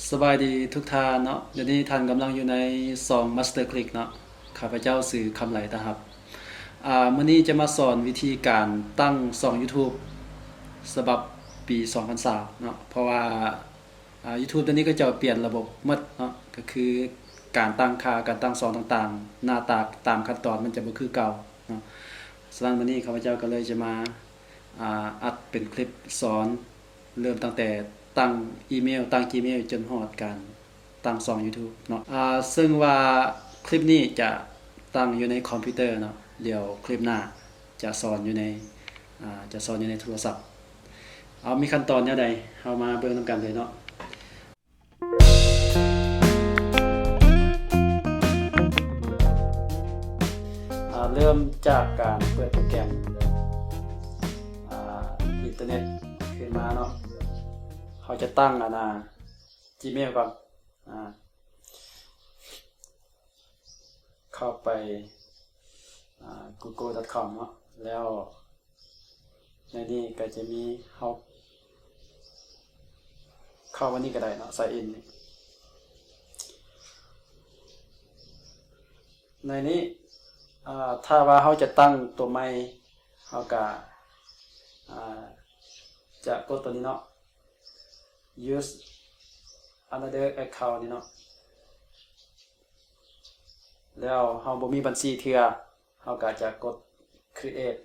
ສະບາຍດີທຸກທ່ານເນາະ, ດຽວນີ້ທ່ານກຳລັງຢູ່ໃນຊ່ອງ Master Click ເນາະ. ຂ້າພະເຈົ້າຊື່ ຄຳໄຫຼ ຕາຮັບ. ອາ ມື້ນີ້ຈະມາສອນວິທີການຕັ້ງຊ່ອງ YouTube ສະບັບປີສອງພັນຊາວເນາະ, ເພາະວ່າ ອາ YouTube ດຽວນີ້ເຂົາເຈົ້າປ່ຽນລະບົບໝົດເນາະ, ກໍຄືການຕັ້ງຄ່າ ການຕັ້ງຊ່ອງຕ່າງໆ ໜ້າຕາຕາມຂັ້ນຕອນມັນຈະບໍ່ຄືເກົ່າເນາະ. ສະນັ້ນ ມື້ນີ້ຂ້າພະເຈົ້າກໍເລີຍຈະມາ ອາ ອັດເປັນຄລິບສອນ ເລີ່ມຕັ້ງແຕ່ຕັ້ງອີເມວ, ຕັ້ງ Gmail ຈົນຮອດການຕັ້ງຊ່ອງ YouTube ເນາະ. ອາ ເຊິ່ງວ່າຄລິບນີ້ຈະຕັ້ງຢູ່ໃນຄອມພິວເຕີເນາະ, ດຽວຄລິບໜ້າຈະສອນຢູ່ໃນ ອາ ຈະສອນຢູ່ໃນໂທລະສັບ. ເອົາ ມີຂັ້ນຕອນແນວໃດ ເຮົາມາເບິ່ງນຳກັນເລີຍເນາະ. ອາ ເລີ່ມຈາກການເປີດໂປຣແກຣມ ອາ ອິນເຕີເນັດຂຶ້ນມາເນາະ. ເຮົາຈະຕັ້ງ ອັນນ່າ Gmail ກ່ອນ. ອາ ເຂົ້າໄປ ອາ Google.com ເນາະ, ແລ້ວໃນນີ້ກໍຈະມີ ເຮົາເຂົ້າມານີ້ກໍໄດ້ເນາະ, Sign in ໃນນີ້. ອາ ຖ້າວ່າເຮົາຈະຕັ້ງຕົວໃໝ່ ເຮົາກໍ ອາ ຈະກົດຕົວນີ້ເນາະ, Use another account ນີ້ເນາະ. ແລ້ວເຮົາບໍ່ມີບັນຊີເທື່ອ ເຮົາກໍຈະກົດ Create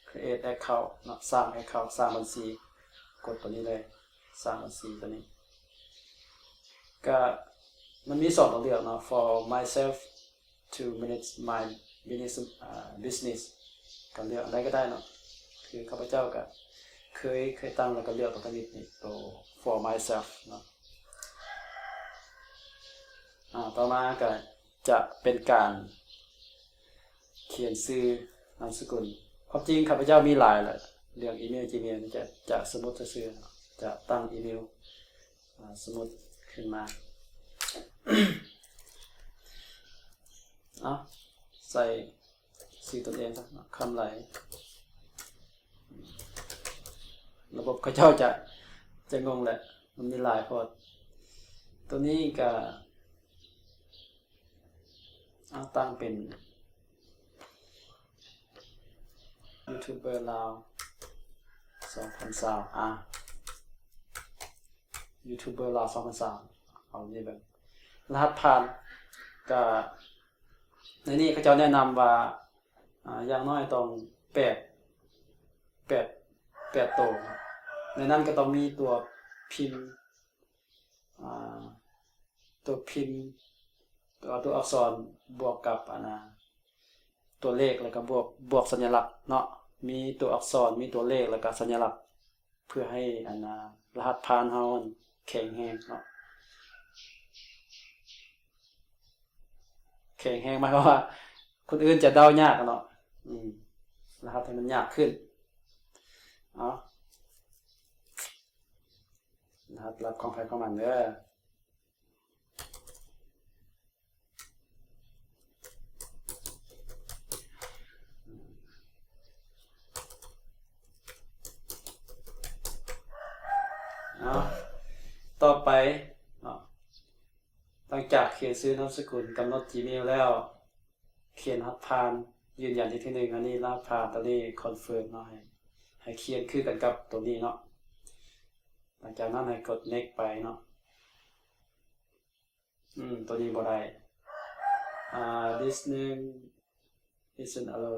Create Account ເນາະ, ສ້າງ Account ສ້າງບັນຊີ. ກົດຕົວນີ້ເລີຍ, ສ້າງບັນຊີຕົວນີ້. ກະມັນມີສອງຕົວເລືອກເນາະ, For myself, To manage my business, ອາ business ກໍເລືອກອັນໃດກໍໄດ້ເນາະ. ຄືຂ້າພະເຈົ້າກໍເຄີຍ ເຄີຍຕັ້ງ ແລ້ວກໍເລືອກຕົວທຳອິດນີ້ ຕົວ For myself ເນາະ. ອາ ຕໍ່ມາກໍຈະເປັນການຂຽນຊື່ນາມສະກຸນ. ຄວາມຈິງຂ້າພະເຈົ້າມີຫຼາຍແຫຼະ, ເລື່ອງອີເມວ Gmail ນີ້ຈະ ຈະສົມມຸດຊື່ໆ ຈະຕັ້ງອີເມວ ອາ ສົມມຸດຂຶ້ນມາ. ເອົາ ໃສ່ຊື່ຕົນເອງຊະເນາະ, ຄຳໄຫຼ. ລະບົບເຂົາເຈົ້າຈະ ຈະງົງແຫຼະ, ມັນມີຫຼາຍໂພດ. ຕົວນີ້ກະ ເອົາ ຕັ້ງເປັນ ຢູທູບເບີລາວສອງພັນຊາວ ອາ ຢູທູບເບີລາວສອງພັນຊາວ. ເອົານີ້ເບິ່ງ ລະຫັດຜ່ານ ກະ ໃນນີ້ເຂົາເຈົ້າແນະນຳວ່າ ອາ ຢ່າງໜ້ອຍຕ້ອງແປດ ແປດ ແປດໂຕ. ໃນນັ້ນກໍຕ້ອງມີຕົວພິມ ອາ ຕົວພິມ ຕົວ ຕົວອັກສອນບວກກັບ ອັນນ່າ ຕົວເລກ ແລ້ວກໍບວກ ບວກສັນຍະລັກເນາະ, ມີຕົວອັກສອນ ມີຕົວເລກ ແລ້ວກໍສັນຍະລັກ ເພື່ອໃຫ້ ອັນນ່າ ລະຫັດຜ່ານເຮົາແຂງແຮງເນາະ. ແຂງແຮງໝາຍຄວາມວ່າຄົນອື່ນຈະເດົາຍາກເນາະ. ອືມ ລະຫັດໃຫ້ມັນຍາກຂຶ້ນ. ເອົາ ລະຫັດລັບຂອງໃຜຂອງມັນເດີ. ເອົາ ຕໍ່ໄປເນາະ ຫຼັງຈາກຂຽນຊື່ນາມສະກຸນ ກຳນົດ Gmail ແລ້ວ ຂຽນລະຫັດຜ່ານ ຢືນຢັນອີກເທື່ອໜຶ່ງ. ອັນນີ້ລະຫັດຜ່ານ ຕົວນີ້ confirm ເນາະ, ໃຫ້ ໃຫ້ຂຽນຄືກັນກັບຕົວນີ້ເນາະ. ຫຼັງຈາກນັ້ນໃຫ້ກົດ next ໄປເນາະ. ອືມ ຕົວນີ້ບໍ່ໄດ້. ອາ this name isn't allow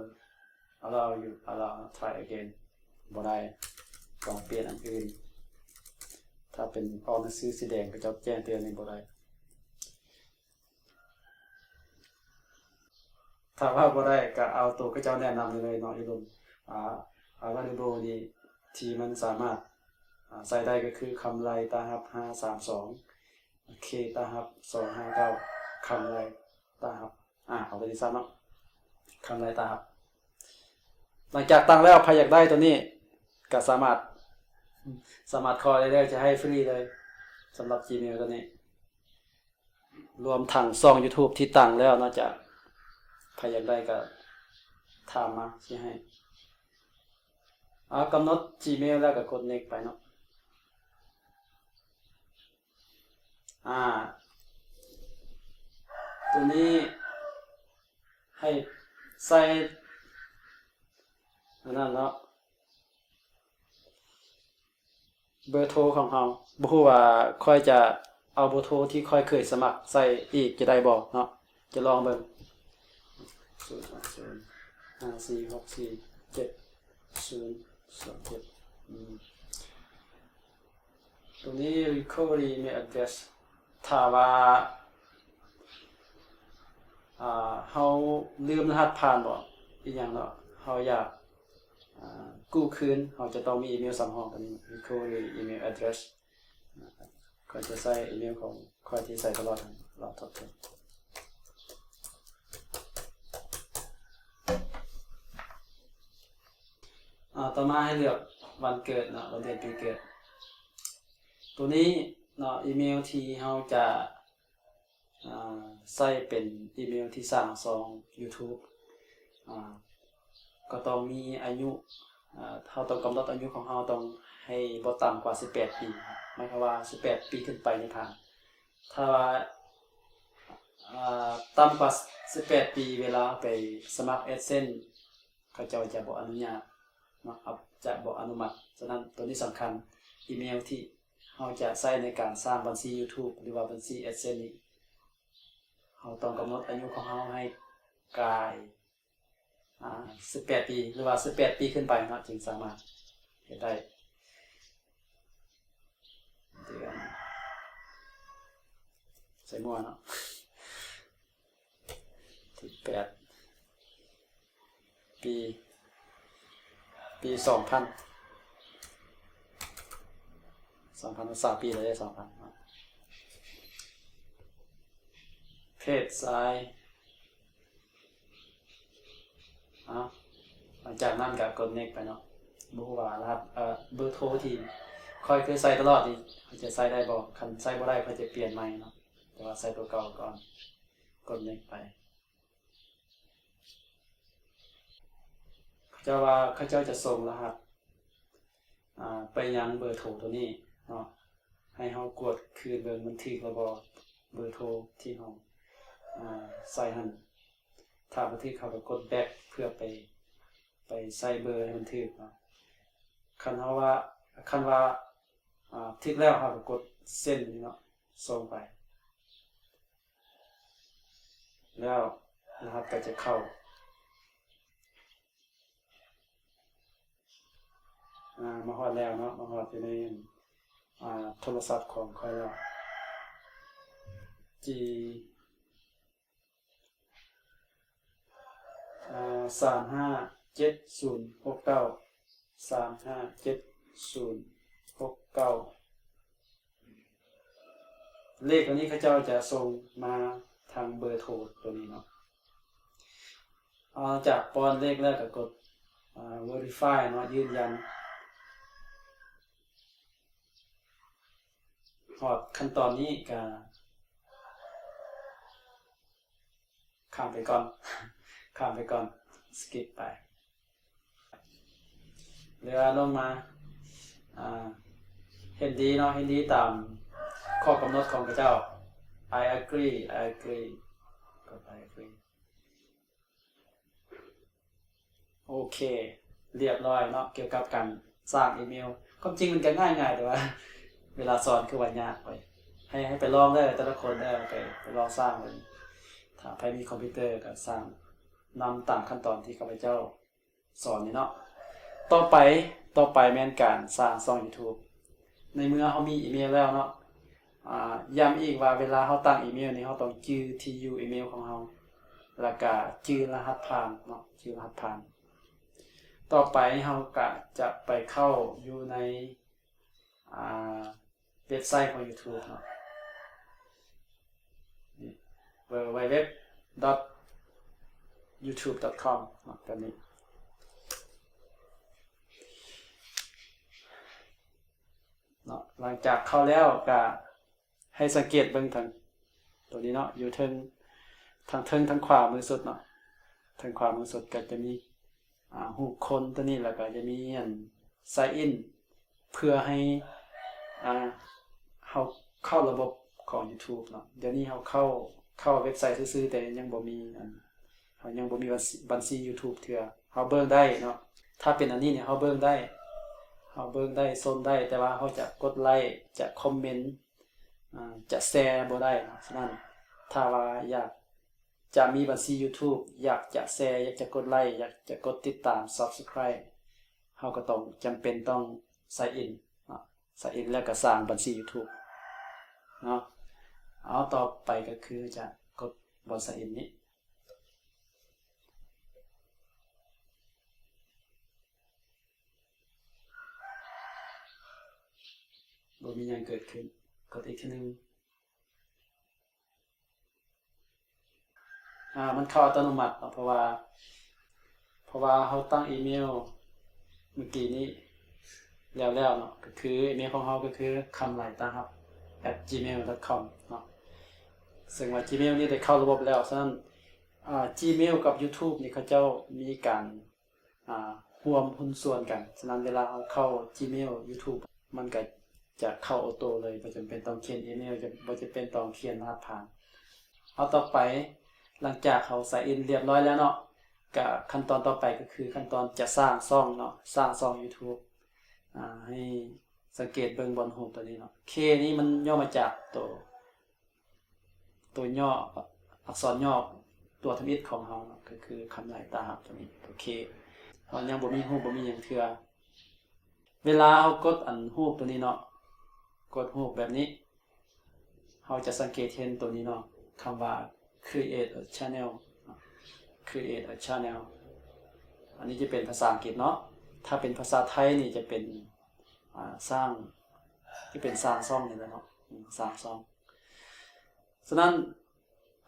allow you allow try again ບໍ່ໄດ້, ຕ້ອງປ່ຽນອັນອື່ນ. ຖ້າເປັນອອກໜັງສືສີແດງ ເຂົາເຈົ້າແຈ້ງເຕືອນນີ້ບໍ່ໄດ້. ຖ້າວ່າບໍ່ໄດ້ກໍເອົາໂຕເຂົາເຈົ້າແນະນຳໄດ້ເລີຍເນາະ ຢູ່ລຸ່ມ ອາ available ນີ້ ທີ່ມັນສາມາດ ອາ ໃສ່ໄດ້ກໍຄື ຄຳໄລ ຕາຮັບ ຫ້າສາມສອງ, ເຄ ຕາຮັບ ສອງຫ້າເກົ້າ, ຄຳໄລ ຕາຮັບ. ອາ ເອົາຕົວນີ້ຊະເນາະ, ຄຳໄລ ຕາຮັບ. ຫຼັງຈາກຕັ້ງແລ້ວ ໃຜຢາກໄດ້ຕົວນີ້ກໍສາມາດ ສາມາດຂໍໄດ້ເລີຍ, ຈະໃຫ້ຟຣີເລີຍ ສຳລັບ Gmail ຕົວນີ້. ລວມທັງຊ່ອງ YouTube ທີ່ຕັ້ງແລ້ວເນາະ, ຈະ ໃຜຢາກໄດ້ກໍຖາມມາ ຊິໃຫ້. ອາ ກຳນົດ Gmail ແລ້ວກໍກົດ next ໄປເນາະ. ອ່າ ຕົວນີ້ໃຫ້ໃສ່ອັນນັ້ນເນາະ ເບີໂທຂອງເຮົາ. ບໍ່ຮູ້ວ່າຂ້ອຍຈະເອົາເບີໂທທີ່ຂ້ອຍເຄີຍສະໝັກໃສ່ອີກຈະໄດ້ບໍ່ເນາະ? ຈະລອງເບິ່ງ. ສູນ ຫ້າ ສີ່ ຫົກ ສີ່ ເຈັດ ສູນ ສອງ ເຈັດ ອືມ ຕົວນີ້ recovery email address ຖ້າວ່າ ອ່າ ເຮົາລືມລະຫັດຜ່ານບໍ ອີ່ຫຍັງເນາະ ເຮົາຢາກ ອ່າ ກູ້ຄືນ ເຮົາຈະຕ້ອງມີອີເມວສຳຮອງ ຕົວນີ້ recovery email address. ຂ້ອຍຈະໃສ່ອີເມວຂອງຂ້ອຍທີ່ໃຊ້ຕະຫຼອດ ລອງທົດເບິ່ງ. ອ່າ ຕໍ່ມາໃຫ້ເລືອກວັນເກີດເນາະ ວັນເດືອນປີເກີດ. ຕົວນີ້ເນາະ ອີເມວທີ່ເຮົາຈະ ອ່າ ໃຊ້ເປັນອີເມວທີ່ສ້າງຊ່ອງ YouTube ອ່າ ກໍຕ້ອງມີອາຍຸ ອ່າ ເຮົາຕ້ອງກຳນົດອາຍຸຂອງເຮົາຕ້ອງໃຫ້ບໍ່ຕ່ຳກວ່າສິບແປດປີ ໝາຍຄວາມວ່າສິບແປດປີຂຶ້ນໄປນີ້ຜ່ານ. ຖ້າວ່າ ອ່າ ຕ່ຳກວ່າສິບແປດປີ ເວລາເຮົາໄປສະໝັກ AdSense ເຂົາເຈົ້າຈະບໍ່ອະນຸຍາດເນາະ ຈະບໍ່ອະນຸມັດ. ສະນັ້ນ ຕົວນີ້ສຳຄັນ ອີເມວທີ່ເຮົາຈະໃຊ້ໃນການສ້າງບັນຊີ YouTube ຫຼືວ່າບັນຊີ AdSense ນີ້ ເຮົາຕ້ອງກຳນົດອາຍຸຂອງເຮົາໃຫ້ກາຍ ອ່າ ສິບແປດປີ ຫຼືວ່າສິບແປດປີຂຶ້ນໄປເນາະ ຈຶ່ງສາມາດເຮັດໄດ້. ເດືອນ ໃສ່ມົ້ວເນາະ ທີແປດ ປີ ປີສອງພັນ ສອງພັນ ສາມປີແລ້ວເດ້ ສອງພັນ ເພດຊາຍ. ເອົາ ຫຼັງຈາກນັ້ນກໍກົດ next ໄປເນາະ. ບໍ່ຮູ້ວ່າລະຫັດ ເອີ ເບີໂທທີ່ຂ້ອຍເຄີຍໃຊ້ຕະຫຼອດນີ້ ຂ້ອຍຈະໃຊ້ໄດ້ບໍ່? ຄັນໃຊ້ບໍ່ໄດ້ ຂ້ອຍຈະປ່ຽນໃໝ່ເນາະ ແຕ່ວ່າໃຊ້ຕົວເກົ່າກ່ອນ ກົດ next ໄປ. ເຂົາເຈົ້າວ່າ ເຂົາເຈົ້າຈະສົ່ງລະຫັດ ອ່າ ໄປຍັງເບີໂທຕົວນີ້ເນາະ ໃຫ້ເຮົາກວດຄືນເບິ່ງມັນຖືກແລ້ວບໍ່ ເບີໂທທີ່ເຮົາ ອ່າ ໃສ່ຫັ້ນ. ຖ້າບໍ່ຖືກ ເຮົາກໍກົດ back ເພື່ອໄປ ໄປໃສ່ເບີໃຫ້ມັນຖືກເນາະ. ຄັນເຮົາວ່າ ຄັນວ່າ ອ່າ ຖືກແລ້ວ ເຮົາກໍກົດ send ນີ້ເນາະ ສົ່ງໄປ ແລ້ວລະຫັດກໍຈະເຂົ້າ. ອ່າ ມາຮອດແລ້ວເນາະ ມາຮອດຢູ່ໃນ ອ່າ ໂທລະສັບຂອງຂ້ອຍແລ້ວ ຈີ ອ່າ ສາມຫ້າເຈັດສູນຫົກເກົ້າ ສາມຫ້າເຈັດສູນຫົກເກົ້າ. ເລກຕົວນີ້ເຂົາເຈົ້າຈະສົ່ງມາທາງເບີໂທຕົວນີ້ເນາະ. ເອົາ ຈາກປ້ອນເລກແລ້ວກໍກົດ ອ່າ verify ເນາະ ຢືນຢັນ. ຮອດຂັ້ນຕອນນີ້ກໍຂ້າມໄປກ່ອນ ຂ້າມໄປກ່ອນ skip ໄປ. ເຫຼືອລົງມາ ອ່າ ເຫັນດີເນາະ ເຫັນດີຕາມຂໍ້ກຳນົດຂອງເຂົາເຈົ້າ. I agree I agree ກົດ I agree. ໂອເຄ ລຽບຮ້ອຍເນາະ ກ່ຽວກັບການສ້າງອີເມວ. ຄວາມຈິງມັນກໍງ່າຍໆ ແຕ່ວ່າເວລາສອນຄືວ່າຍາກໄປ. ໃຫ້ ໃຫ້ໄປລອງເດີ ແຕ່ລະຄົນເດີ ໄປ ໄປລອງສ້າງເບິ່ງ. ຖ້າໃຜມີຄອມພິວເຕີກໍສ້າງນຳຕາມຂັ້ນຕອນທີ່ຂ້າພະເຈົ້າ ສອນນີ້ເນາະ. ຕໍ່ໄປ ຕໍ່ໄປແມ່ນການສ້າງຊ່ອງ YouTube. ໃນເມື່ອເຮົາມີອີເມວແລ້ວເນາະ ອ່າ ຢ້ຳອີກວ່າເວລາເຮົາຕັ້ງອີເມວນີ້ ເຮົາຕ້ອງຈື່ທີ່ຢູ່ອີເມວຂອງເຮົາ ແລ້ວກະຈື່ລະຫັດຜ່ານເນາະ ຈື່ລະຫັດຜ່ານ. ຕໍ່ໄປເຮົາກະຈະໄປເຂົ້າຢູ່ໃນ ອ່າ ເວັບໄຊຂອງ YouTube ເນາະ www.youtube.com ເນາະ ແບບນີ້ເນາະ. ຫຼັງຈາກເຂົ້າແລ້ວກະໃຫ້ສັງເກດເບິ່ງທາງຕົວນີ້ເນາະ ຢູ່ເທິງ ທາງເທິງທາງຂວາມືສຸດເນາະ ເທິງຂວາມືສຸດກໍຈະມີ ອ່າ ຮູບຄົນຕົວນີ້ ແລ້ວກໍຈະມີອັນ sign in ເພື່ອໃຫ້ ອ່າ ເຮົາເຂົ້າລະບົບ ກອງ YouTube ເນາະ. ດຽວນີ້ເຮົາເຂົ້າ ເຂົ້າເວັບໄຊຊື່ໆ ແຕ່ຍັງບໍ່ມີອັນ ເຮົາຍັງບໍ່ມີບັນຊີ ບັນຊີ YouTube ເທື່ອ. ເຮົາເບິ່ງໄດ້ເນາະ ຖ້າເປັນອັນນີ້ນີ້ເຮົາເບິ່ງໄດ້ ເຮົາເບິ່ງໄດ້ ຊົມໄດ້ ແຕ່ວ່າເຮົາຈະກົດໄລ້ ຈະຄອມເມັນ ອາ ຈະແຊບໍ່ໄດ້ເນາະ. ສະນັ້ນ ຖ້າວ່າຢາກຈະມີບັນຊີ YouTube ຢາກຈະແຊ ຢາກຈະກົດໄລ້ ຢາກຈະກົດຕິດຕາມ Subscribe ເຮົາກໍຕ້ອງ ຈຳເປັນຕ້ອງ Sign In ເນາະ. Sign In ແລ້ວກໍສ້າງບັນຊີ YouTube ເນາະ. ເອົາ ຕໍ່ໄປກໍຄືຈະກົດບ່ອນ Sign In ນີ້ ບໍ່ມີຫຍັງເກີດຂຶ້ນ. ກົດອີກເທື່ອໜຶ່ງ. ອາ ມັນເຂົ້າອັດຕະໂນມັດເນາະ ເພາະວ່າ ເພາະວ່າເຮົາຕັ້ງອີເມວມື້ກີ້ນີ້ແລ້ວໆເນາະ ກໍຄືອີເມວຂອງເຮົາກໍຄື ຄຳໄຫຼຕາຮັບ ແອັດຈີເມວດອດຄອມ ເນາະ. ເຊິ່ງວ່າ Gmail ນີ້ໄດ້ເຂົ້າລະບົບແລ້ວ. ສະນັ້ນ ອາ Gmail ກັບ YouTube ນີ້ເຂົາເຈົ້າມີການ ອາ ຮ່ວມຫຸ້ນສ່ວນກັນ. ສະນັ້ນເວລາເຮົາເຂົ້າ Gmail YouTube ມັນກໍຈະເຂົ້າໂອໂຕເລີຍ ບໍ່ຈຳເປັນຕ້ອງຂຽນອີເມວ ຈະ ບໍ່ຈຳເປັນຕ້ອງຂຽນລະຫັດຜ່ານ. ເອົາ ຕໍ່ໄປ ຫຼັງຈາກເຮົາ Sign In ລຽບຮ້ອຍແລ້ວເນາະ ກະຂັ້ນຕອນຕໍ່ໄປກໍຄືຂັ້ນຕອນຈະສ້າງຊ່ອງເນາະ ສ້າງຊ່ອງ YouTube. ອາ ໃຫ້ສັງເກດເບິ່ງບ່ອນຮູບຕົວນີ້ເນາະ K ນີ້ມັນຫຍໍ້ມາຈາກໂຕ ຕົວຫຍໍ້ ອັກສອນຫຍໍ້ຕົວທຳອິດຂອງເຮົາເນາະ ກໍຄືຄຳໄຫຼຕາຮັບຕົວນີ້ ໂອເຄ. ເຮົາຍັງບໍ່ມີຮູບ ບໍ່ມີຫຍັງເທື່ອ. ເວລາເຮົາກົດອັນຮູບຕົວນີ້ເນາະ ກົດຮູບແບບນີ້ ເຮົາຈະສັງເກດເຫັນຕົວນີ້ເນາະ ຄຳວ່າ Create a Channel ເນາະ Create a Channel. ອັນນີ້ຈະເປັນພາສາອັງກິດເນາະ ຖ້າເປັນພາສາໄທນີ້ຈະເປັນ ອາ ສ້າງ ຈະເປັນສ້າງຊ່ອງນີ້ແຫຼະເນາະ ອືມ ສ້າງຊ່ອງ. ສະນັ້ນ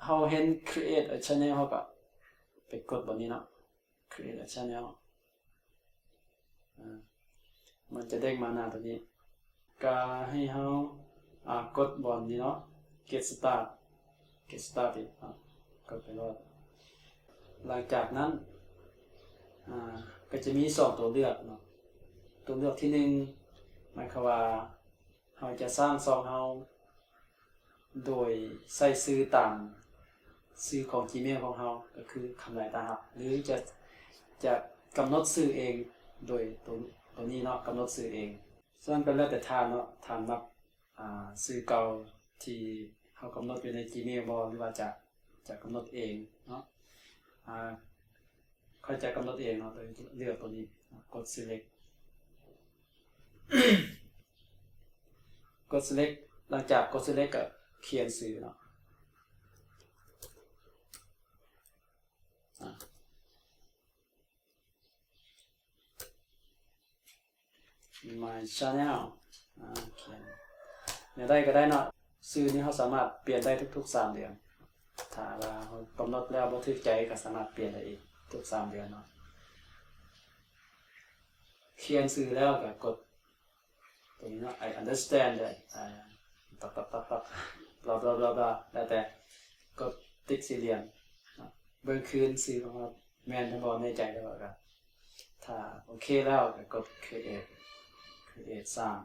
ເຮົາເຫັນ Create a Channel ເຮົາກໍໄປກົດບ່ອນນີ້ເນາະ Create a Channel ອາ ມັນຈະເດ້ງມາໜ້າຕົວນີ້ ກໍໃຫ້ເຮົາ ອາ ກົດບ່ອນນີ້ເນາະ Get Start Get Started ເນາະ ກົດໄປໂລດ. ຫຼັງຈາກນັ້ນ ອາ ກໍຈະມີສອງຕົວເລືອກເນາະ ຕົວເລືອກທີໜຶ່ງ ໝາຍຄວາມວ່າ ເຮົາຈະສ້າງຊ່ອງເຮົາໂດຍໃສ່ຊື່ຕາມຊື່ຂອງ Gmail ຂອງເຮົາ ກໍຄືຄຳໄຫຼຕາຮັບ ຫຼືຈະ ຈະກຳນົດຊື່ເອງໂດຍໂຕ ໂຕນີ້ເນາະ ກຳນົດຊື່ເອງ. ສ່ວນກໍແລ້ວແຕ່ທ່ານເນາະ ທ່ານມັກ ອາ ຊື່ເກົ່າທີ່ເຮົາກຳນົດຢູ່ໃນ Gmail ບໍ່ ຫຼືວ່າຈະ ຈະກຳນົດເອງເນາະ ອາ ຂ້ອຍຈະກຳນົດເອງເນາະ ໂດຍເລືອກຕົວນີ້ ກົດ Select ກົດ Select. ຫຼັງຈາກກົດ Select ກໍຂຽນຊື່ເນາະ ອາ My Channel ອາ ຂຽນແນວໃດກໍໄດ້ເນາະ. ຊື່ນີ້ເຮົາສາມາດປ່ຽນໄດ້ທຸກໆສາມເດືອນ ຖ້າວ່າເຮົາກຳນົດແລ້ວບໍ່ຖືກໃຈກໍສາມາດປ່ຽນໄດ້ອີກທຸກສາມເດືອນເນາະ. ຂຽນຊື່ແລ້ວກໍກົດຕົວນີ້ເນາະ I understand ໄດ້ ອາ ຕັກໆໆ ບລາ ບລາ ບລາ ແລ້ວແຕ່ ກົດຕິກສີ່ຫຼ່ຽມເນາະ ເບິ່ງຄືນຊື່ຂອງເຮົາ ແມ່ນແທ້ບໍ່ ແນ່ໃຈແລ້ວກໍ ຖ້າໂອເຄແລ້ວກໍກົດ Create Create ສ້າງ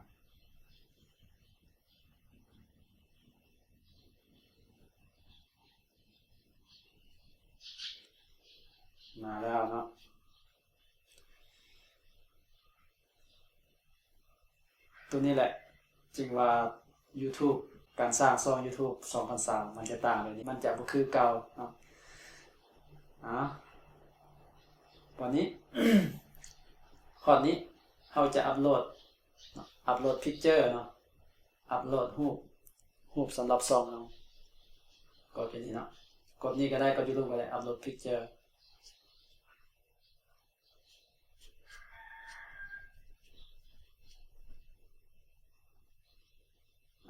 ມາແລ້ວເນາະ. ຕົວນີ້ແຫຼະຈຶ່ງວ່າ YouTube ການສ້າງຊ່ອງ YouTube ສອງພັນຊາວ ມັນຈະຕ່າງເລີຍ ມັນຈະບໍ່ຄືເກົ່າເນາະ. ອາ ວັນນີ້ ຮອດນີ້ ເຮົາຈະອັບໂຫຼດເນາະ ອັບໂຫຼດ picture ເນາະ ອັບໂຫຼດຮູບ ຮູບສຳລັບຊ່ອງເຮົາ ກົດອັນນີ້ເນາະ ກົດນີ້ກໍໄດ້ ກົດຢູ່ລຸ່ມກໍໄດ້ ອັບໂຫຼດ picture.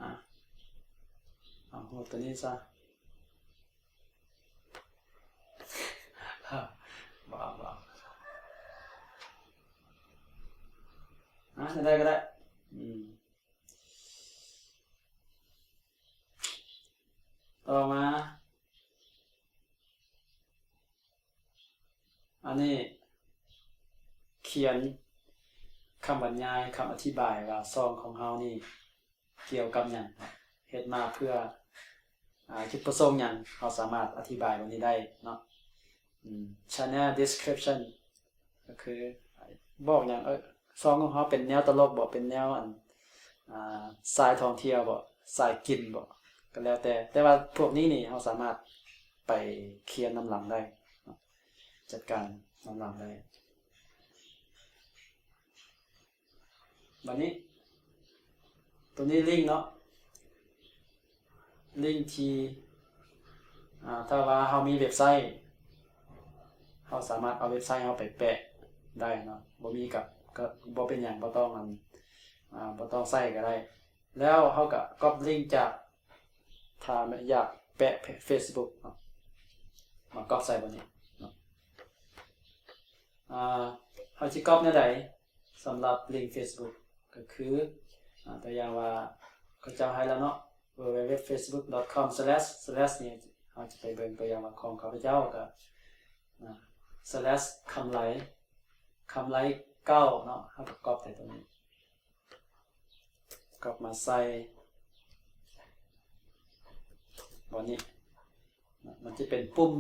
ອາ ເອົາຮູບຕົວນີ້ຊະ ບໍ່ເອົາ ບໍ່ເອົາ ອາ ໄດ້ກໍໄດ້ ອືມ ຕໍ່ມາ ອັນນີ້ຂຽນຄຳບັນຍາຍ ຄຳອະທິບາຍວ່າຊ່ອງຂອງເຮົານີ້ກ່ຽວກັບຫຍັງ ເຮັດມາເພື່ອ ອ່າ ຈຸດປະສົງຫຍັງ ເຮົາສາມາດອະທິບາຍແບບນີ້ໄດ້ເນາະ. ອືມ channel description ກໍຄືບອກຫຍັງ ເອີ ຊ່ອງຂອງເຮົາເປັນແນວຕະຫຼົກບໍ ເປັນແນວອັນ ອ່າ ສາຍທ່ອງທ່ຽວບໍ ສາຍກິນບໍ ກໍແລ້ວແຕ່ ແຕ່ວ່າພວກນີ້ນີ້ເຮົາສາມາດໄປເຄຍນນຳຫຼັງໄດ້ເນາະ ຈັດການນຳຫຼັງໄດ້. ບັດນີ້ ໂຕນີ້ລິ້ງເນາະ ລິ້ງທີ່ ອ່າ ຖ້າວ່າເຮົາມີເວັບໄຊ ເຮົາສາມາດເອົາເວັບໄຊເຮົາໄປແປະໄດ້ເນາະ ບໍ່ມີກໍ ກໍບໍ່ເປັນຫຍັງ ບໍ່ຕ້ອງອັນ ອ່າ ບໍ່ຕ້ອງໃຊ້ກໍໄດ້. ແລ້ວເຮົາກໍກັອບລິ້ງຈາກ ຖ້າແມ່ນຢາກແປະເຟສບຸກເນາະ ມາກັອບໃສ່ບ່ອນນີ້ເນາະ. ອ່າ ເຮົາຊິກັອບແນວໃດ ສຳລັບລິ້ງເຟສບຸກ ກໍຄື ອ່າ ຕົວຢ່າງວ່າເຂົາເຈົ້າໃຫ້ແລ້ວເນາະ www.facebook.com/slash/slash ນີ້ ເຮົາຈະໄປເບິ່ງຕົວຢ່າງວ່າຂອງຂ້າພະເຈົ້າກໍ ອ່າ slash ຄຳໄລ ຄຳໄລເກົ້າເນາະ ເຮົາກໍກັອບໃສ່ຕົວນີ້ ກັອບມາໃສ່ບ່ອນນີ້ ມັນຈະເປັນປຸ່ມ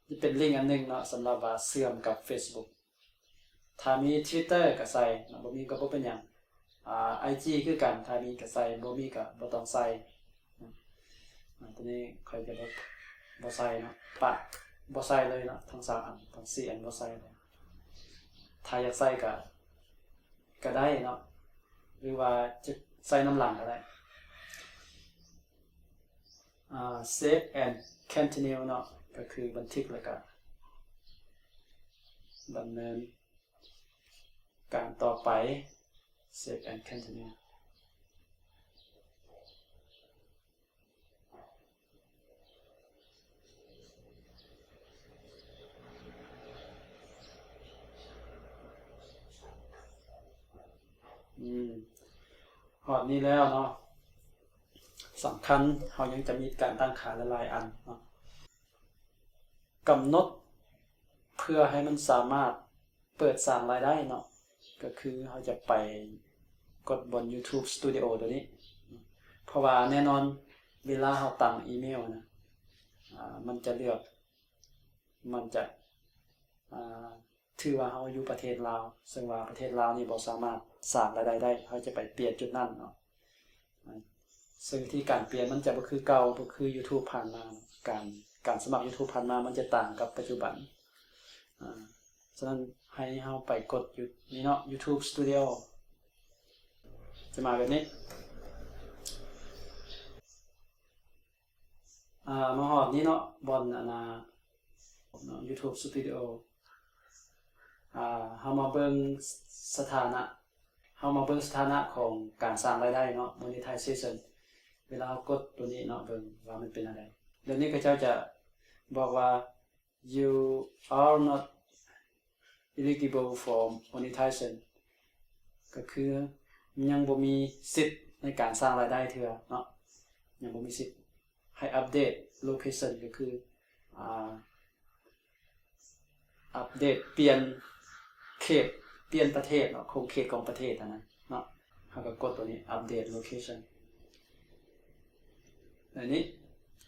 ຈະເປັນລິ້ງອັນໜຶ່ງເນາະ ສຳລັບວ່າເຊື່ອມກັບເຟສບຸກ. ຖ້າມີ Twitter ກໍໃສ່ເນາະ ບໍ່ມີກໍບໍ່ເປັນຫຍັງ. ອ່າ ໄອຈີ ຄືກັນ ຖ້າມີກໍໃສ່ ບໍ່ມີກໍບໍ່ຕ້ອງໃສ່. ອາ ຕົວນີ້ຂ້ອຍຈະບໍ່ ບໍ່ໃສ່ເນາະ ປະ ບໍ່ໃສ່ເລີຍເນາະ ທັງສາມອັນ ທັງສີ່ອັນບໍ່ໃສ່ເລີຍ. ຖ້າຢາກໃສ່ກໍ ກໍໄດ້ເນາະ ຫຼືວ່າຈະໃສ່ນຳຫຼັງກໍໄດ້. ອ່າ save and continue ເນາະ ກໍຄືບັນທຶກແລ້ວກໍດຳເນີນການຕໍ່ໄປ save and continue. ອືມ ຮອດນີ້ແລ້ວເນາະ ສຳຄັນ ເຮົາຍັງຈະມີການຕັ້ງຄ່າຫຼາຍໆອັນເນາະ ກຳນົດເພື່ອໃຫ້ມັນສາມາດ ເປີດສ້າງລາຍໄດ້ເນາະ ກໍຄືເຮົາຈະໄປກົດບ່ອນ YouTube Studio ຕົວນີ້ ເພາະວ່າແນ່ນອນເວລາເຮົາຕັ້ງອີເມວນະ ອາ ມັນຈະເລືອກ ມັນຈະ ອາ ຖືວ່າເຮົາຢູ່ປະເທດລາວ ເຊິ່ງວ່າປະເທດລາວນີ້ບໍ່ສາມາດສ້າງລາຍໄດ້ໄດ້ ເຮົາຈະໄປປ່ຽນຈຸດນັ້ນເນາະ. ເຊິ່ງວິທີການປ່ຽນມັນຈະບໍ່ຄືເກົ່າ ບໍ່ຄື YouTube ຜ່ານມາ. ການ ການສະໝັກ YouTube ຜ່ານມາມັນຈະຕ່າງກັບປັດຈຸບັນ. ອາ ສະນັ້ນໃຫ້ເຮົາໄປກົດຢູ່ນີ້ເນາະ YouTube Studio ຈະມາແບບນີ້. ອາ ມາຮອດນີ້ເນາະ ບ່ອນອັນນ່າ ເນາະ YouTube Studio ອາ ເຮົາມາເບິ່ງສະຖານະ ເຮົາມາເບິ່ງສະຖານະຂອງການສ້າງລາຍໄດ້ເນາະ Monetization ເວລາເຮົາກົດຕົວນີ້ເນາະ ເບິ່ງວ່າມັນເປັນແນວໃດ. ດຽວນີ້ເຂົາເຈົ້າຈະບອກວ່າ You are not eligible for monetization ກໍຄືຍັງບໍ່ມີສິດໃນການສ້າງລາຍໄດ້ເທື່ອເນາະ ຍັງບໍ່ມີສິດ. ໃຫ້ອັບເດດ location ກໍຄື ອາ ອັບເດດ ປ່ຽນເຂດ ປ່ຽນປະເທດເນາະ ຂົງເຂດຂອງປະເທດຫັ້ນນະເນາະ. ເຮົາກໍກົດຕົວນີ້ update location. ອັນນີ້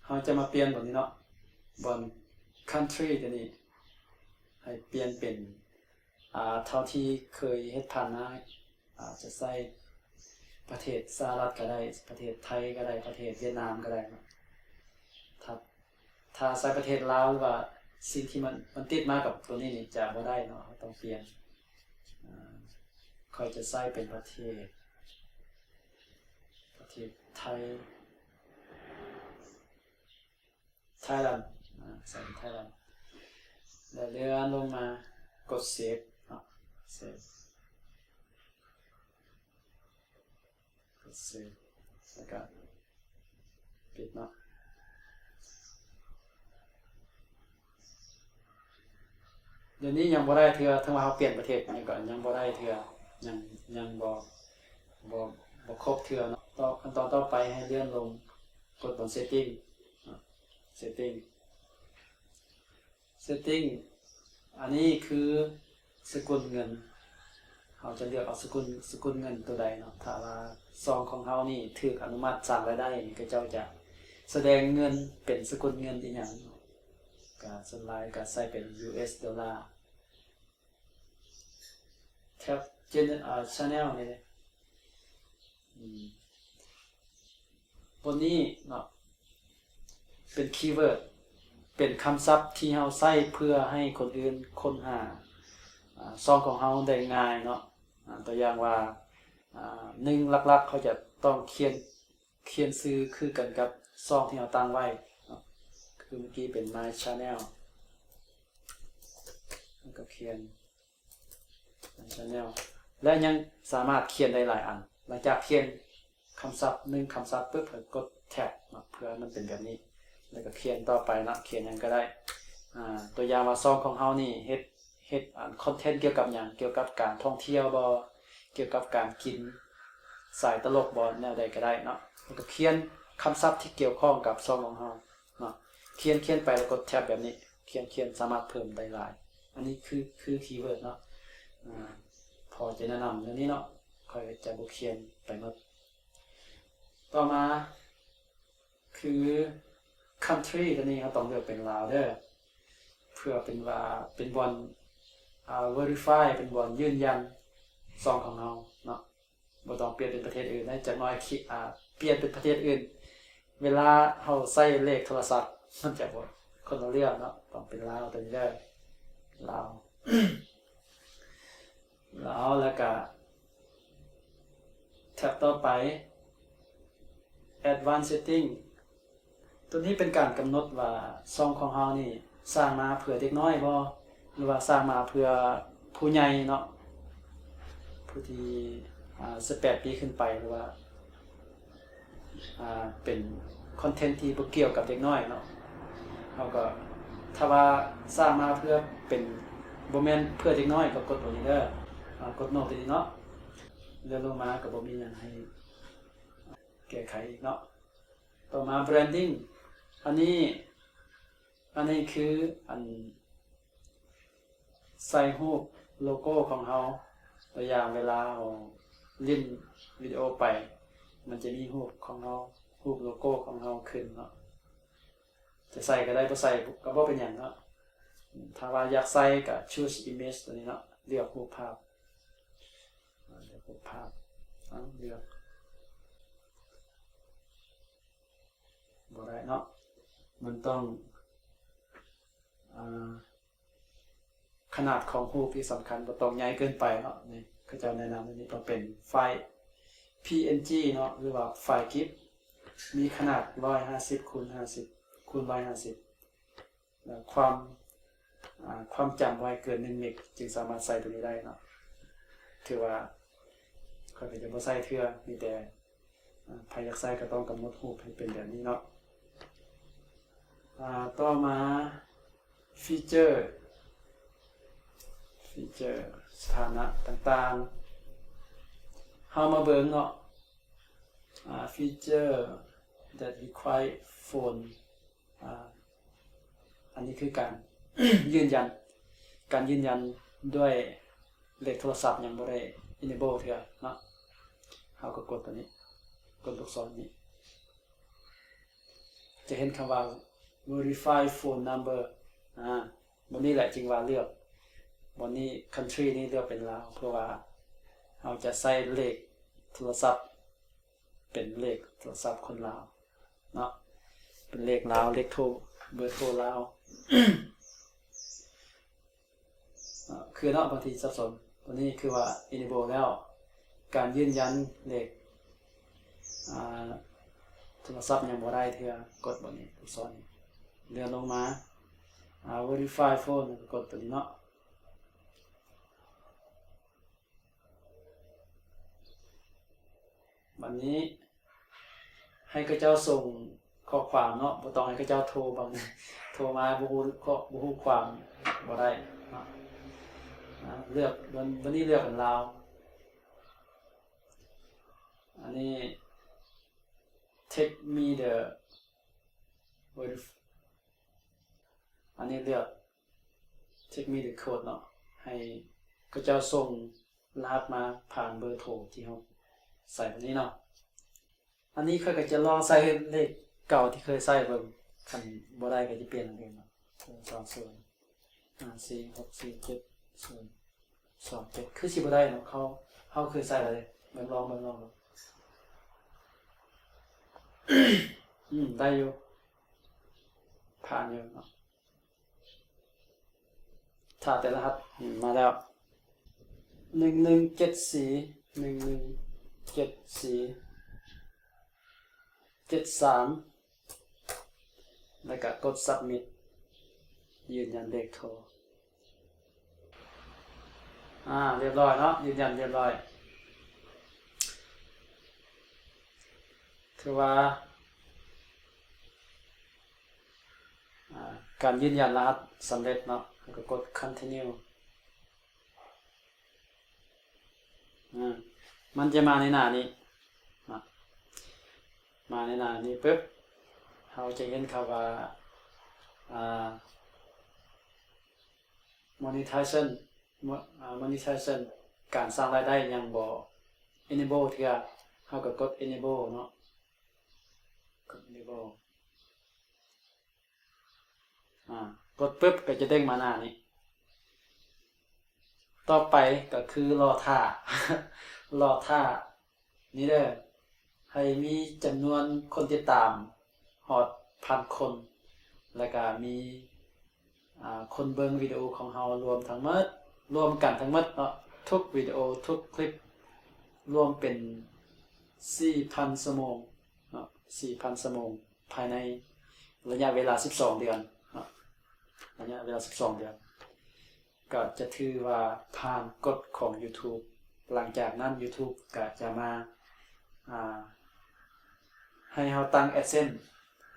ເຮົາຈະມາປ່ຽນບ່ອນນີ້ເນາະ ບ່ອນ country ຕົວນີ້ ໃຫ້ປ່ຽນເປັນ ອາ ເທົ່າທີ່ເຄີຍເຮັດຜ່ານມາ ອາດຈະໃສ່ປະເທດສະຫະລັດກໍໄດ້ ປະເທດໄທກໍໄດ້ ປະເທດຫວຽດນາມກໍໄດ້ເນາະ. ຖ້າ ຖ້າໃສ່ປະເທດລາວ ຫຼືວ່າສິ່ງທີ່ມັນ ມັນຕິດມາກັບຕົວນີ້ນີ້ຈະບໍ່ໄດ້ເນາະ ເຮົາຕ້ອງປ່ຽນ. ອາ ຂ້ອຍຈະໃສ່ເປັນປະເທດ ປະເທດໄທ Thailand ອາ ໃສ່ Thailand ແລ້ວເລື່ອນລົງມາ ກົດ save ເນາະ save ກົດ save ແລ້ວກໍປິດເນາະ. ດຽວນີ້ຍັງບໍ່ໄດ້ເທື່ອ ເຖິງວ່າເຮົາປ່ຽນປະເທດຫຍັງກໍຍັງບໍ່ໄດ້ເທື່ອ ຍັງ ຍັງບໍ່ ບໍ່ ບໍ່ຄົບເທື່ອເນາະ. ຕໍ່ ຂັ້ນຕອນຕໍ່ໄປໃຫ້ເລື່ອນລົງ ກົດບ່ອນ setting ເນາະ setting setting ອັນນີ້ຄືສະກຸນເງິນ ເຮົາຈະເລືອກເອົາສະກຸນ ສະກຸນເງິນຕົວໃດເນາະ. ຖ້າວ່າຊ່ອງຂອງເຮົານີ້ຖືກອະນຸມັດສ້າງລາຍໄດ້ນີ້ ເຂົາເຈົ້າຈະ ສະແດງເງິນເປັນສະກຸນເງິນອີ່ຫຍັງ ກະສ່ວນຫຼາຍກະໃຊ້ເປັນຢູເອັສໂດລາ. ແທັບເຈນ ເອີ ແຊນແນວນີ້ ອືມ ບົດນີ້ເນາະ ເປັນຄີເວີດ ເປັນຄຳສັບທີ່ເຮົາໃຊ້ເພື່ອໃຫ້ຄົນອື່ນຄົ້ນຫາ ອາ ຊ່ອງຂອງເຮົາໄດ້ງ່າຍເນາະ. ອາ ຕົວຢ່າງວ່າ ອາ ໜຶ່ງ ຫຼັກໆ ເຮົາຈະຕ້ອງຂຽນ ຂຽນຊື່ຄືກັນກັບຊ່ອງທີ່ເຮົາຕັ້ງໄວ້ເນາະ ຄືເມື່ອກີ້ເປັນ My Channel ແລ້ວກໍຂຽນ My Channel ແລະ ຍັງສາມາດຂຽນໄດ້ຫຼາຍອັນ. ຫຼັງຈາກຂຽນຄຳສັບ ໜຶ່ງຄຳສັບປຶບ ໃຫ້ກົດ Tab ເນາະ ເພື່ອໃຫ້ມັນເປັນແບບນີ້ ແລ້ວກໍຂຽນຕໍ່ໄປເນາະ ຂຽນຫຍັງກໍໄດ້. ອາ ຕົວຢ່າງວ່າຊ່ອງຂອງເຮົານີ້ເຮັດ ເຮັດອັນຄອນເທັນກ່ຽວກັບຫຍັງ? ກ່ຽວກັບການທ່ອງທ່ຽວບໍ? ກ່ຽວກັບການກິນ? ສາຍຕະຫຼົກບໍ? ແນວໃດກໍໄດ້ເນາະ ແລ້ວກໍຂຽນຄຳສັບທີ່ກ່ຽວຂ້ອງກັບຊ່ອງຂອງເຮົາເນາະ. ຂຽນ ຂຽນໄປແລ້ວກົດ Tab ແບບນີ້ ຂຽນ ຂຽນ ສາມາດເພີ່ມໄດ້ຫຼາຍ. ອັນນີ້ຄື ຄືຄີເວີດເນາະ. ອາ ພໍຈະແນະນຳແນວນີ້ເນາະ ຂ້ອຍຈະບໍ່ຂຽນໄປໝົດ. ຕໍ່ມາ ຄື Country ຕົວນີ້ເຮົາຕ້ອງເລືອກເປັນລາວເດີ ເພື່ອເປັນວ່າ ເປັນບ່ອນ ອາ Verify ເປັນບ່ອນຢືນຢັນຊ່ອງຂອງເຮົາເນາະ. ບໍ່ຕ້ອງປ່ຽນເປັນປະເທດອື່ນໄດ້. ຈັກໜ້ອຍ ອາ ປ່ຽນເປັນປະເທດອື່ນ ເວລາເຮົາໃສ່ເລກໂທລະສັບ ມັນຈະບໍ່ ຄົນລະເລື່ອງເນາະ. ຕ້ອງເປັນລາວ ຕົວນີ້ເດີ ລາວ ລາວ ແລ້ວກະ ແທັບຕໍ່ໄປ Advanced Setting ຕົວນີ້ເປັນການກຳນົດວ່າຊ່ອງຂອງເຮົານີ້ສ້າງມາເພື່ອເດັກນ້ອຍບໍ່ ຫຼືວ່າສ້າງມາເພື່ອຜູ້ໃຫຍ່ເນາະ ຜູ້ທີ່ ອາ ສິບແປດປີຂຶ້ນໄປ ຫຼືວ່າ ອາ ເປັນຄອນເທັນທີ່ບໍ່ກ່ຽວກັບເດັກນ້ອຍເນາະ. ເຮົາກໍ ຖ້າວ່າສ້າງມາເພື່ອເປັນ ບໍ່ແມ່ນເພື່ອເດັກນ້ອຍ ກໍກົດຕົວນີ້ເດີ ອາ ກົດ No ຕົວນີ້ເນາະ. ເລື່ອນລົງມາກໍບໍ່ມີຫຍັງໃຫ້ແກ້ໄຂອີກເນາະ. ຕໍ່ມາ Branding ອັນນີ້ ອັນນີ້ຄືອັນ ໃສ່ຮູບໂລໂກ້ຂອງເຮົາ. ຕົວຢ່າງເວລາເຮົາຫຼິ້ນວິດີໂອໄປ ມັນຈະມີຮູບຂອງເຮົາ ຮູບໂລໂກ້ຂອງເຮົາຂຶ້ນເນາະ. ຈະໃສ່ກໍໄດ້ ບໍ່ໃສ່ກໍບໍ່ເປັນຫຍັງເນາະ. ຖ້າວ່າຢາກໃສ່ກໍ Choose Image ຕົວນີ້ເນາະ ເລືອກຮູບພາບ ເລືອກຮູບພາບ ເອົາ ເລືອກ ບໍ່ໄດ້ເນາະ ມັນຕ້ອງ ອາ ຂະໜາດຂອງຮູບທີ່ສຳຄັນ ບໍ່ຕ້ອງໃຫຍ່ເກີນໄປເນາະ. ນີ້ເຂົາເຈົ້າແນະນຳ ອັນນີ້ຕ້ອງເປັນໄຟລ໌ PNG ເນາະ ຫຼືວ່າໄຟລ໌ GIF ມີຂະໜາດ ໜຶ່ງຮ້ອຍຫ້າສິບ ຄູນ ຫ້າສິບ ຄູນ ໜຶ່ງຮ້ອຍຫ້າສິບ ແລ້ວຄວາມ ອາ ຄວາມຈຳບໍ່ໃຫ້ເກີນ ໜຶ່ງ ເມັກ ຈຶ່ງສາມາດໃສ່ຕົວນີ້ໄດ້ເນາະ. ຖືວ່າຂ້ອຍກໍຈະບໍ່ໃສ່ເທື່ອ ມີແຕ່ ອາ ໃຜຢາກໃສ່ກໍຕ້ອງກຳນົດຮູບໃຫ້ເປັນແບບນີ້ເນາະ. ອາ ຕໍ່ມາ Feature Feature ສະຖານະຕ່າງໆ ເຮົາມາເບິ່ງເນາະ ອາ Feature that require phone ອາ ອັນນີ້ຄືການຢືນຢັນ ການຢືນຢັນດ້ວຍເລກໂທລະສັບຍັງບໍ່ໄດ້ enable ເທື່ອເນາະ. ເຮົາກໍກົດຕົວນີ້ ກົດລູກສອນນີ້ ຈະເຫັນຄຳວ່າ Verify phone number ອາ ບ່ອນນີ້ແຫຼະຈຶ່ງວ່າເລືອກ ບ່ອນນີ້ Country ນີ້ເລືອກເປັນລາວ ເພື່ອວ່າເຮົາຈະໃສ່ເລກໂທລະສັບ ເປັນເລກໂທລະສັບຄົນລາວເນາະ ເປັນເລກລາວ ເລກໂທ ເບີໂທລາວເນາະ. ຄືເນາະ ບາງທີສັບສົນ ຕົວນີ້ຄືວ່າ enable ແລ້ວ ການຢືນຢັນເລກ ອາ ໂທລະສັບຍັງບໍ່ໄດ້ເທື່ອ ກົດບ່ອນນີ້ ລູກສອນນີ້ ເລື່ອນລົງມາ ອາ Verify phone ກົດຕົວນີ້ເນາະ. ບັດນີ້ໃຫ້ເຂົາເຈົ້າສົ່ງຂໍ້ຄວາມເນາະ ບໍ່ຕ້ອງໃຫ້ເຂົາເຈົ້າໂທ ບາງ ໂທມາບໍ່ຮູ້ຂໍ້ ບໍ່ຮູ້ຄວາມ ບໍ່ໄດ້ເນາະ. ອາ ເລືອກ ບັດ ບັດນີ້ເລືອກເປັນລາວ ອັນນີ້ Text me the verif ອັນນີ້ເລືອກ Text me the code ເນາະ ໃຫ້ເຂົາເຈົ້າສົ່ງລະຫັດມາຜ່ານເບີໂທທີ່ເຮົາໃສ່ຕົວນີ້ເນາະ. ອັນນີ້ຂ້ອຍກໍຈະລອງໃສ່ເລກ ເກົ່າທີ່ເຄີຍໃຊ້ເບິ່ງ ຄັນບໍ່ໄດ້ກໍຈະປ່ຽນອັນອື່ນເນາະ. ເອີ ສອງ ສູນ ຫ້າ ສີ່ ຫົກ ສີ່ ເຈັດ ສູນ ສອງ ເຈັດ ຄືຊິບໍ່ໄດ້ເນາະ. ເຮົາ ເຮົາເຄີຍໃຊ້ແລ້ວເດ້. ເບິ່ງລອງ ເບິ່ງລອງ ອືມ ໄດ້ຢູ່ ຜ່ານຢູ່ເນາະ. ຖ້າແຕ່ລະຫັດ ອືມ ມາແລ້ວ ໜຶ່ງໜຶ່ງເຈັດສີ່ ໜຶ່ງໜຶ່ງເຈັດສີ່ ເຈັດສາມ ແລ້ວກະກົດ submit ຢືນຢັນເລກໂທ. ອາ ລຽບຮ້ອຍເນາະ ຢືນຢັນລຽບຮ້ອຍ. ຖືວ່າ ອາ ການຢືນຢັນລະຫັດສຳເລັດເນາະ. ແລ້ວກໍກົດ continue. ອາ ມັນຈະມາໃນໜ້ານີ້ເນາະ. ມາໃນໜ້ານີ້ປຶບ ເຮົາຈະເຫັນຄຳວ່າ ອາ monetization ມອ ອາ monetization ການສ້າງລາຍໄດ້ຍັງບໍ່ enable ເທື່ອ. ເຮົາກໍກົດ enable ເນາະ. ກົດ enable ອາ ກົດປຶບກໍຈະເດັ້ງມາໜ້ານີ້. ຕໍ່ໄປກໍຄືລໍຖ້າ ລໍຖ້ານີ້ເດີ ໃຫ້ມີຈຳນວນຄົນຕິດຕາມຮອດພັນຄົນ ແລ້ວກະມີ ອາ ຄົນເບິ່ງວິດີໂອຂອງເຮົາລວມທັງໝົດ ລວມກັນທັງໝົດເນາະ ທຸກວິດີໂອ ທຸກຄລິບ ລວມເປັນສີ່ພັນຊົ່ວໂມງເນາະ ສີ່ພັນຊົ່ວໂມງ ພາຍໃນໄລຍະເວລາສິບສອງເດືອນເນາະ ໄລຍະເວລາສິບສອງເດືອນ ກໍຈະຖືວ່າຜ່ານກົດຂອງ YouTube. ຫຼັງຈາກນັ້ນ YouTube ກໍຈະມາ ອາ ໃຫ້ເຮົາຕັ້ງ AdSense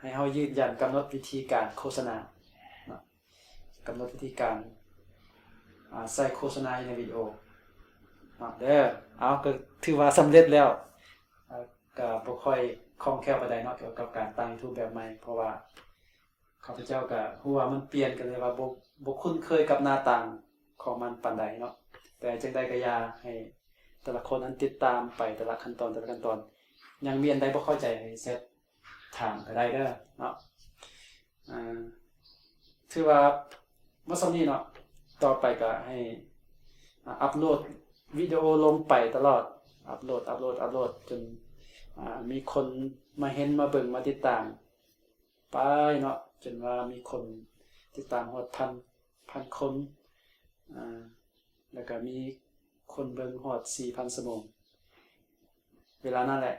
ໃຫ້ເຮົາຢືນຢັນກຳນົດວິທີການໂຄສະນາເນາະ ກຳນົດວິທີການ ອາ ໃສ່ໂຄສະນາຢູ່ໃນວິດີໂອເນາະເດີ. ເອົາ ກໍຖືວ່າສຳເລັດແລ້ວ. ອາ ກໍບໍ່ຄ່ອຍຄ່ອງແຄ້ວປານໃດເນາະ ກ່ຽວກັບການຕັ້ງ YouTube ແບບໃໝ່ ເພາະວ່າຂ້າພະເຈົ້າກໍຮູ້ວ່າມັນປ່ຽນ ກໍເລີຍວ່າບໍ່ ບໍ່ຄຸ້ນເຄີຍກັບໜ້າຕ່າງຂອງມັນປານໃດເນາະ. ແຕ່ຈັ່ງໃດກໍຢ່າ ໃຫ້ແຕ່ລະຄົນນັ້ນຕິດຕາມໄປແຕ່ລະຂັ້ນຕອນ ແຕ່ລະຂັ້ນຕອນ. ຍັງມີອັນໃດບໍ່ເຂົ້າໃຈ ໃຫ້ແຊັດຖາມກໍໄດ້ເດີເນາະ. ອາ ຖືວ່າໝົດສ່ຳນີ້ເນາະ. ຕໍ່ໄປກໍໃຫ້ ອາ ອັບໂຫຼດວິດີໂອລົງໄປຕະຫຼອດ ອັບໂຫຼດ ອັບໂຫຼດ ອັບໂຫຼດ ຈົນ ອາ ມີຄົນມາເຫັນ ມາເບິ່ງ ມາຕິດຕາມໄປເນາະ ຈົນວ່າມີຄົນຕິດຕາມຮອດພັນ ພັນຄົນ ອາ ແລ້ວກໍມີຄົນເບິ່ງຮອດສີ່ພັນຊົ່ວໂມງ. ເວລານັ້ນແຫຼະ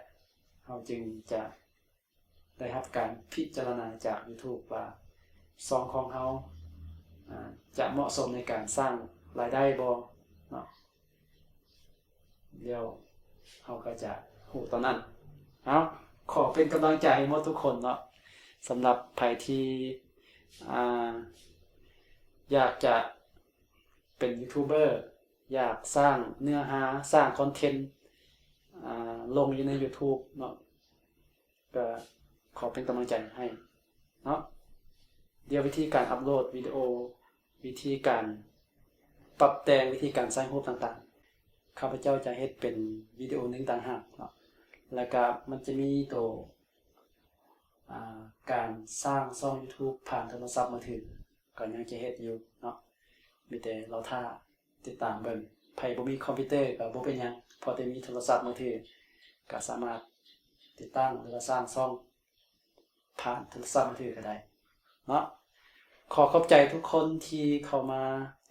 ເຮົາຈຶ່ງຈະ ໄດ້ຮັບການພິຈາລະນາຈາກ YouTube ວ່າຊ່ອງຂອງເຮົາ ອາ ຈະເໝາະສົມໃນການສ້າງລາຍໄດ້ບໍ່ເນາະ. ແລ້ວເຮົາກໍຈະຮູ້ຕອນນັ້ນ. ເອົາ ຂໍເປັນກຳລັງໃຈໃຫ້ໝົດທຸກຄົນເນາະ. ສຳລັບໃຜທີ່ ອາ ຢາກຈະເປັນຢູທູບເບີ ຢາກສ້າງເນື້ອຫາ ສ້າງຄອນເທັນ ອາ ລົງຢູ່ໃນ YouTube ເນາະ ກໍຂໍເປັນກຳລັງໃຈໃຫ້ເນາະ. ດຽວວິທີການອັບໂຫຼດວິດີໂອ ວິທີການປັບແຕ່ງ ວິທີການໃສ່ຮູບຕ່າງໆ ຂ້າພະເຈົ້າຈະເຮັດເປັນວິດີໂອໜຶ່ງຕ່າງຫາກເນາະ. ແລ້ວກະມັນຈະມີໂຕ ອາ ການສ້າງຊ່ອງຢູທູບຜ່ານໂທລະສັບມືຖື ກໍຍັງຈະເຮັດຢູ່ເນາະ. ມີແຕ່ລໍຖ້າ ຕິດຕາມເບິ່ງ. ໃຜບໍ່ມີຄອມພິວເຕີກໍບໍ່ເປັນຫຍັງ ພໍແຕ່ມີໂທລະສັບມືຖື ກໍສາມາດຕິດຕັ້ງ ຫຼືວ່າສ້າງຊ່ອງຜ່ານໂທລະສັບມືຖືກໍໄດ້ເນາະ. ຂໍຂອບໃຈທຸກຄົນທີ່ເຂົ້າມາ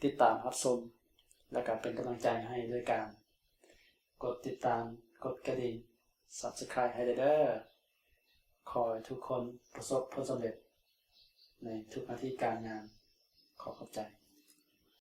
ຕິດຕາມຮັບຊົມ ແລ້ວກໍເປັນກຳລັງໃຈໃຫ້ດ້ວຍການກົດຕິດຕາມ, ກົດກະດິ່ງ, Subscribe ໃຫ້ແດ່ເດີ. ຂໍໃຫ້ທຸກຄົນປະສົບຜົນສຳເລັດໃນທຸກໜ້າທີ່ການງານ. ຂໍຂອບໃຈ.